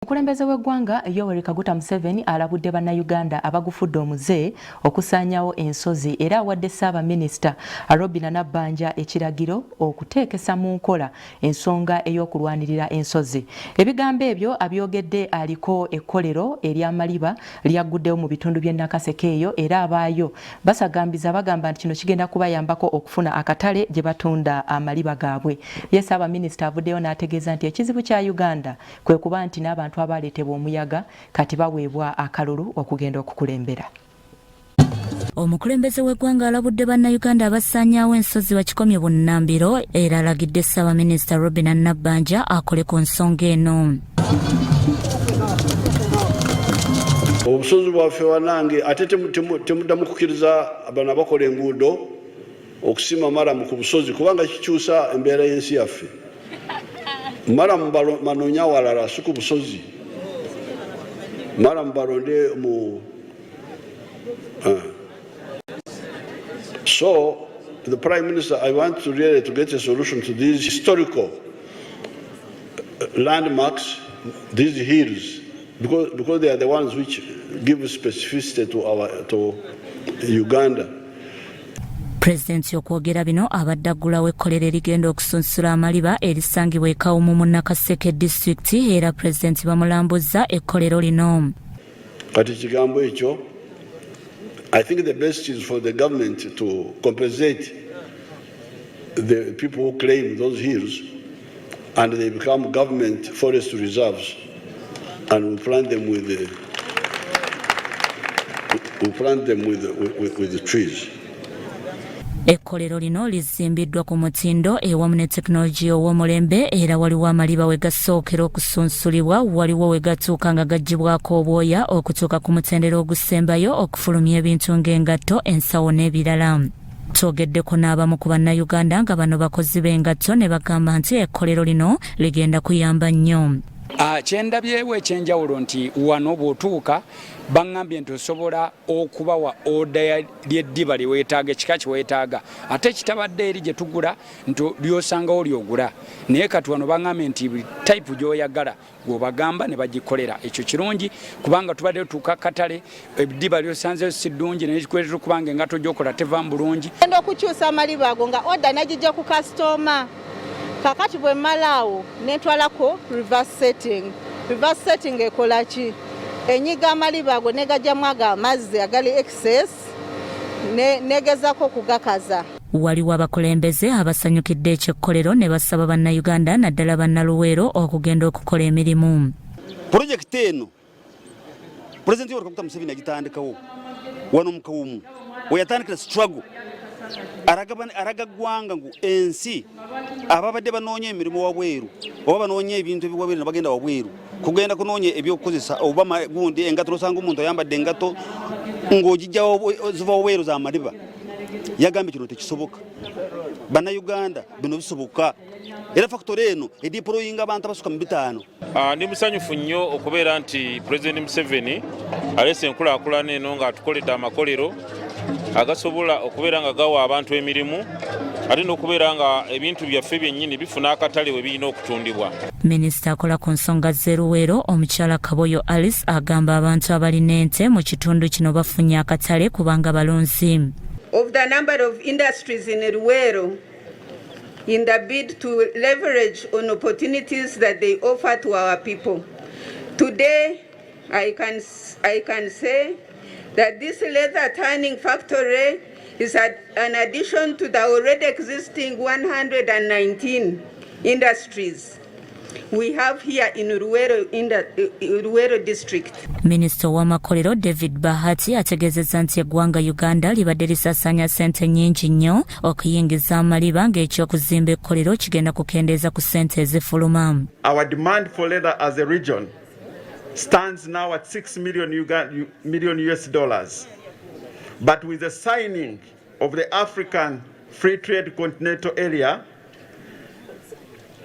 Omukulembeze w'eggwanga Yoweri Kaguta Museveni alabudde bannayuganda abagufudde omuze okusaanyawo ensozi era awadde Ssaabaminisita Robinah Nabbanja ekiragiro okuteekesa mu nkola ensonga ey'okulwanirira ensozi. Ebigambo ebyo abyogedde aliko ekkolero ery'amaliba lyagguddewo mu bitundu by'e Nakaseke eyo era abaayo basagambiza bagamba nti kino kigenda kubayambako okufuna akatale gye batunda amaliba gaabwe. Ye Ssaabaminisita avuddeyo n'ategeeza nti ekizibu kya Uganda kwe kuba nti n'abantu abaaleetebwa omuyaga kati baweebwa akalulu okugenda okukulembera. Omukulembeze w'eggwanga alabudde bannayuganda abasaanyaawo ensozi bakikomye bunnambiro era alagidde Ssaabaminisita Robinah Nabbanja akole ku nsonga eno. Obusozi bwaffe wanange, ate temuddamu kukkiriza bano abakola enguudo okusima maramu ku busozi, kubanga kikyusa embeera y'ensi yaffe. Maramu banoonya awalala, si ku busozi. Maramu balonde mu. So the Prime Minister, I want to really to get a solution to these historical landmarks, these hills, because they are the ones which give specificity to Uganda. Pulezidenti okwogera bino abadde aggulawo ekkolero erigenda okusunsula amaliba erisangibwa e Kawumu mu Nakaseke Disitulikiti, era pulezidenti bamulambuzza ekkolero lino. Kati ekigambo ekyo, I think the best is for the government to compensate the people who claim those hills and they become government forest reserves, and we plant them with the trees. Ekkolero lino lizimbiddwa ku mutindo ewamu ne tekinologiya ow'omulembe, era waliwo amaliba we gasookera okusunsulibwa, waliwo we gatuuka nga gaggyibwako obwoya, okutuuka ku mutendera ogusembayo okufulumya ebintu ng'engatto, ensawo n'ebirala. Twogeddeko n'abamu ku bannayuganda nga bano bakozi b'engatto ne bagamba nti ekkolero lino ligenda kuyamba nnyo. Kyendabyewo ekyenjawulo nti wano bw'otuuka baŋŋambye nti osobola okubawa order ly'eddiba lye weetaaga, ekika kye weetaaga, ate ekitabadde eri gye tugula nti lyosangawo lyogula. Naye kati wano baŋŋambye nti type gy'oyagala gw'obagamba ne bagikolera. Ekyo kirungi kubanga tubadde tutuuka katale, eddiba lyosanzeyo si ddungi, naye kikuleetera okubanga engatto gy'okola tevaamu bulungi. Genda okukyusa amaliba ago nga order nagijja ku kasitooma. Kakati bwe mmalaawo nentwalako reverse setting. Reverse setting ekola ki? Enyiga amaliba ago negajjamu ago amazzi agali excess, negezako okugakaza. Waliwo abakulembeze abasanyukidde ekyekkolero ne basaba bannayuganda, naddala bannaluweero, okugenda okukola emirimu. Pulojekiti eno Pulezidenti Yoweri Kaguta Museveni yagitandikawo wano mu Kawumu, weyatandikira struggle araga ggwanga ngu ensi ababadde banoonya emirimu wabweru oba banoonya ebintu ebiwabweru ne bagenda wabweru kugenda kunoonya ebyokukozesa oba gundi engato, nosanga omuntu ayambadde engato ng'ogijja ziva wabweru za maliba. Yagambye kino tekisoboka, Bannayuganda, bino bisoboka, era factory eno edeployinga abantu abasuka mu 500. Ndi musanyufu nnyo okubeera nti Pulezidenti Museveni aleese enkulaakulana eno ng'atukoledde amakolero agasobola okubeera nga gawa abantu emirimu, ate n'okubeera nga ebintu byaffe byennyini bifuna akatale we birina okutundibwa. Minisita akola ku nsonga z'eruweero, omukyala Kaboyo Alice, agamba abantu abalina ente mu kitundu kino bafunye akatale kubanga balunzi. Of the number of industries in Luweero in the bid to leverage on opportunities that they offer to our people. Today, I can say that this leather tanning factory is an addition to the already existing 119 industries we have here in Luweero, in the Luweero district. Minisita ow'amakolero David Bahati ategeezezza nti eggwanga Uganda libadde lisaasaanya ssente nnyingi nnyo okuyingiza amaliba, ng'ekyokuzimba ekkolero kigenda kukendeeza ku ssente ezifuluma. Our demand for leather as a region stands now at 6 million, million US dollars. But with the signing of the African Free Trade Continental Area,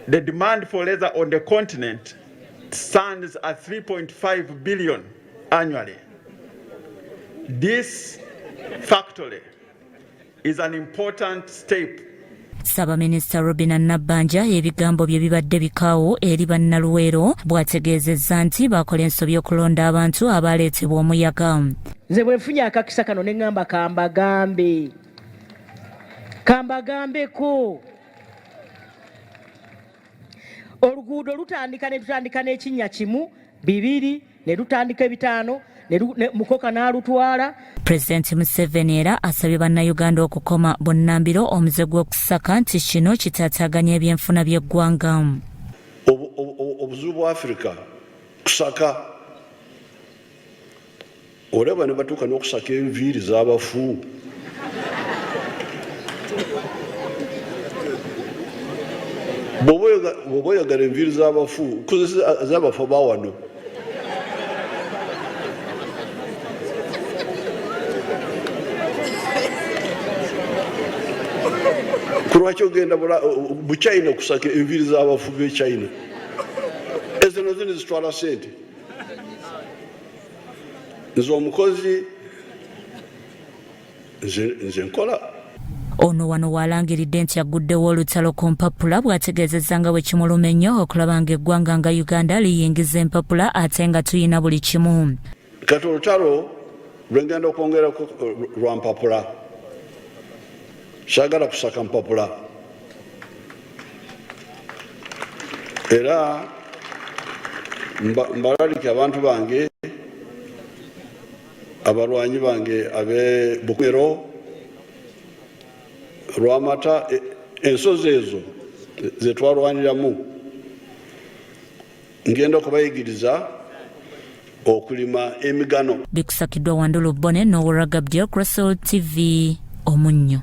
the demand for leather on the continent stands at 3.5 billion annually. This factory is an important step. Ssaabaminisita Robinah Nabbanja ebigambo bye bibadde bikaawu eri bannaluweero bw'ategeezezza nti baakola ensobi okulonda abantu abaleetebwa omuyaga. Nze bwe nfunye akakisa kano ne ŋŋamba kambagambe kambagambeko oluguudo lutandika ne tutandika n'ekinnya kimu bibiri ne lutandika ebitaano mukoka n'alutwala. Pulezidenti Museveni era asabye bannayuganda okukoma bunnambiro omuze gw'okusaka nti kino kitaataaganya ebyenfuna by'eggwanga. Obuzibu bwa Afirika kusaka, olaba ne batuuka n'okusaka enviiri z'abafu. Bw'oba oyagala enviiri z'abafu, kozesa z'abafu bawano. Kulwaki ogenda buchina kusaka enviiri z'abafu b'e China? Ezo nazo nezitwala sente. Nze omukozi nze nkola. Ono wano waalangiridde nti agguddewo olutalo ku mpapula bw'ategeezezza nga bwe kimuluma ennyo okulaba ng'eggwanga nga Uganda liyingiza empapula ate nga tuyina buli kimu. Kati olutalo lwengenda okwongerako lwa mpapula, saagala kusaka mpapula, era mbalalike abantu bange, abalwanyi bange abe Bukomero, Lwamata, ensozi ezo zetwalwaniramu, ngenda okubayigiriza okulima emigano. Bikusakiddwa Wandulu Bone n'Owora Gabdiel, Crossroad TV, Omunnyo.